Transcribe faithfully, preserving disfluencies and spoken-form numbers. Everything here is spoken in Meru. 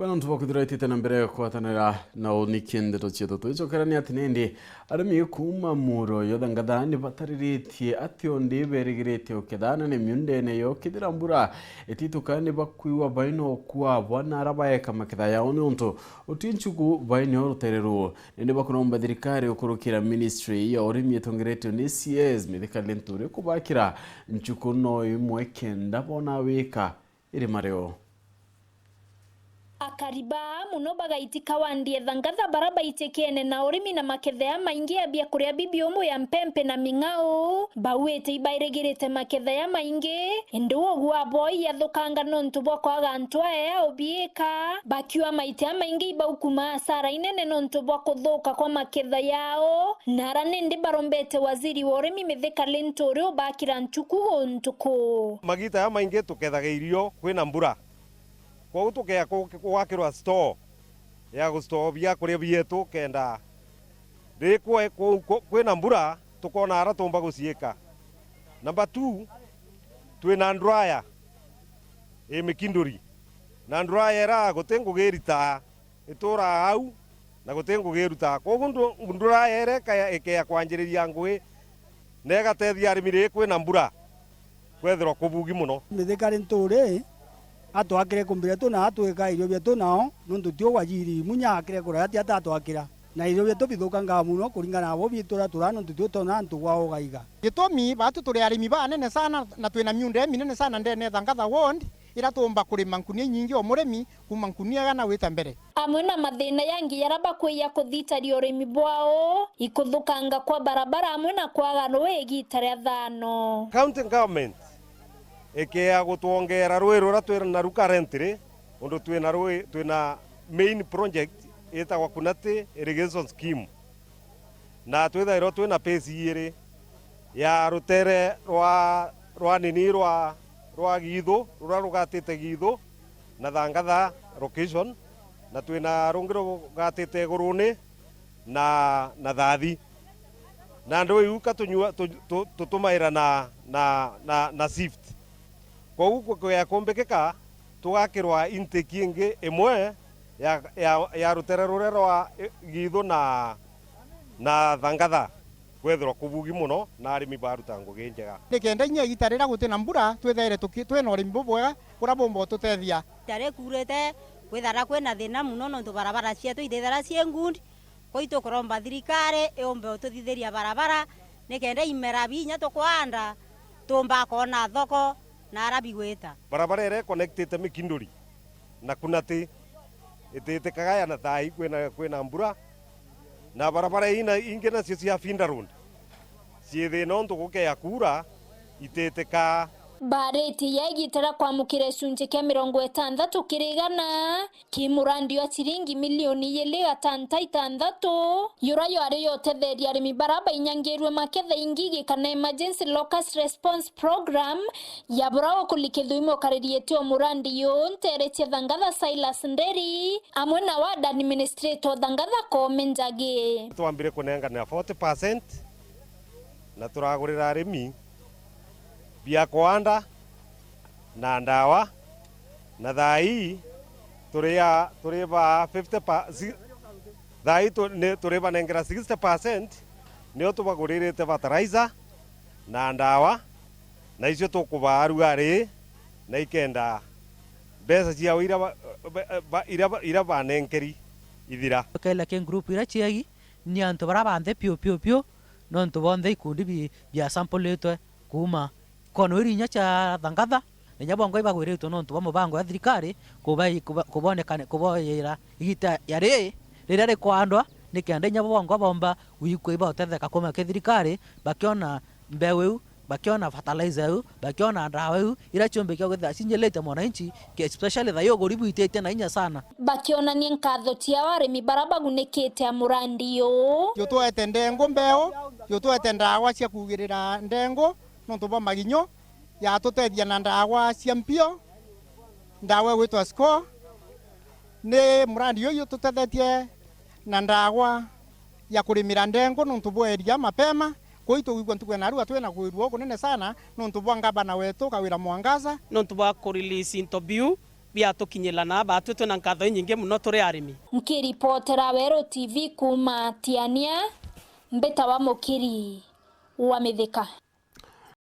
Bana, antu bakwithirwa itite na mbere kwatanira na uniki ndeto cietu. Twicokerania ati nindi arimi kuuma Muuro yo Thangatha ni batariritie ati undi berigirite uketha anene miundene yo kethira mbura itituka ni bakwigua baina ukua bwana ara baeka maketha yao niuntu uti nchuku baina rutere ruu. Nindi bakuromba thirikari ukurukira ministry ya urimi itongeretio ni C S Mithika Linturi kubakira nchuku no imwe kenda bona wika iri mario. Akari baa muno bagaitika wandi e Thangatha bara baitikiene na urimi na maketha ya maingi ya biakuria bibiumu ya mpempe na ming'au, bauite ibairigirite maketha ya maingi, indi ugwa bwao iyathukanga nontu bwa kwaga antu aya ya ubiika, bakiuga maita ya maingi ibaukuma asara inene nontu bwa kuthuka kwa maketha yao. Nara nindi barombete waziri wa urimi Mithika Linturi ubakira nchuku guntu kuu. Magita ya maingi tukethaga irio kwina mbura. Kwou tukea ku-, gwakirwa store ya gustore biakuria bietu kenda ri kwe-, ku-, ku-, kwina mbura tukona ara tumba guciika. Number two, twina nduraya i Mikinduri, na nduraya ira guti ngugi iritaa. Ituraa au, na guti ngugi irutaga. Kwogu ndu-, nduraya ira ikaya-, ikea kwanjiriria ngugi, na igatethia arimi ri kwina mbura, kwethirwa kubugi muno. Mithika Linturi atwakire kumbi rietu na atwika irio bietu nao, nontu ti ugwajiri munya akire kuraya ati atatwakira. Na irio bietu bithukangaa muno kuringana na bo bitura turaa, nontu ti utona antu gwa ugaiga. Gitumi, baatu turi arimi banene sana, na twina miunda iminene sana ndene ya Thangatha ward, ira tuumba kurima nkunia inyingi o murimi, kuuma nkunia igana gwita mbere. Amwe na mathina yangi yara bakwija kuthitaria urimi bwao, ikuthukanga kwa barabara amwe na kwaga rui igita ria thaano. County government ikea gutwongera rui ruria twina naru currently, undu twina rui, twina main project itagwa Kunati Irrigation Scheme. Na twithairwa twina phase iiri ya rutere rwa, rwa nini rwa, rwa Giithu, ruria rugatite Giithu na Thangatha location, na twina rungi rugatite Iguruni na, na Thathi. Na nduu iu ka tunyua, tu-, tu-, tutumaira na, na, na, na shift. Kwou ku-, kuya kumbikika, tugakirwa intake ingi imwe ya, ya, ya rutere ruria rwa, i-, Giithu na, na Thangatha, kwethirwa kubugi muno na arimi baruta ngugi njega. Nikenda inya igita riria guti na mbura, twithaire tuki-, twina urimi bubwega buria bumba ututethia. Igita rikuurite, kwithara kwina thina muno nontu barabara cietu itithara cii ngundi. Kwou tukuromba thirikari iumbe ututhithiria barabara, nikenda imera binya tukwanda, tuumba kwona thoko na ara bigwita. Barabara iria iconnectite Mikinduri na Kunati ititikaga ya na thaa ii kwina, kwina mbura, na barabara ii na, ingi nacio cia Finda Road cii thina untu gukea kuura ititikaa. Baritie ya igita ria kwamukira gicunji kia mirongo itantatu kiri igana ki murandi wa ciringi milioni ijiri gatanta itantatu, yura yari yotetheria arimi bara bainyangirwe maketha ingi gikana Emergency Locust Response Program, ya bura ukulikithwa imwe ukariritie o murandi yu ntere cia Thangatha Silas Nderi, amwe na ward administrator o Thangatha Koome Njagi. Twambire kunenganira forty percent na turagurira arimi bia kwanda na ndawa, na thaa ii turia, turibaa fifty pa-, si-, thaa ii tu-, ni turibanengera sixty percent, nio tubaguririte fertilizer na ndawa, na icio tukubaa rugari, na ikenda mbeca ciao iria ba-, ba-, ba-, iria ba-, iria banenkeri ithira. Tukeeria ki group iria ciegi, ni antu baria banthe piu, piu, piu, nontu bonthe ikundi bi-, biasampuritwe kuuma kono iria inya cia Thangatha, na inya bongwa ibagwiritwe nontu bwa mubango ya thirikari kuba-, kuba-, kubonekane-, kuboyera igita ya ri-, riria rikwandwa, nikenda inya bongwa bomba gwikua ibautetheka kuuma ki thirikari, bakiona mbeu iu, bakiona fertilizer iu, bakiona ndawa iu, iria ciumbikia gwithira cinyirite mwananchi, ki-, especially thaa ii uguri bwititie na inya sana. Bakionania nkatho ciao arimi bara bagunikite a murandi uu. Jutwete ndengu mbeu, jutwete ndawa cia kugirira ndengu nontu bwa maginyu, yatutethia na ndawa cia mpio, ndawa igwitwa Score. Ni murandi uyu ututethetie na ndawa ya kurimira ndengu nontu bwa eria mapema. Kwou itugwigua ntuku ya narua twina kwirua ukunene sana nontu bwa ngavana wetu Kawira Mwangaza. Nontu bwa ku release into biu biatukinyira na batwi twina nkatho inyingi muno turi arimi. Nkiripotera Weru T V kuuma Tiania, mbitawa Mukiri wa Mithika.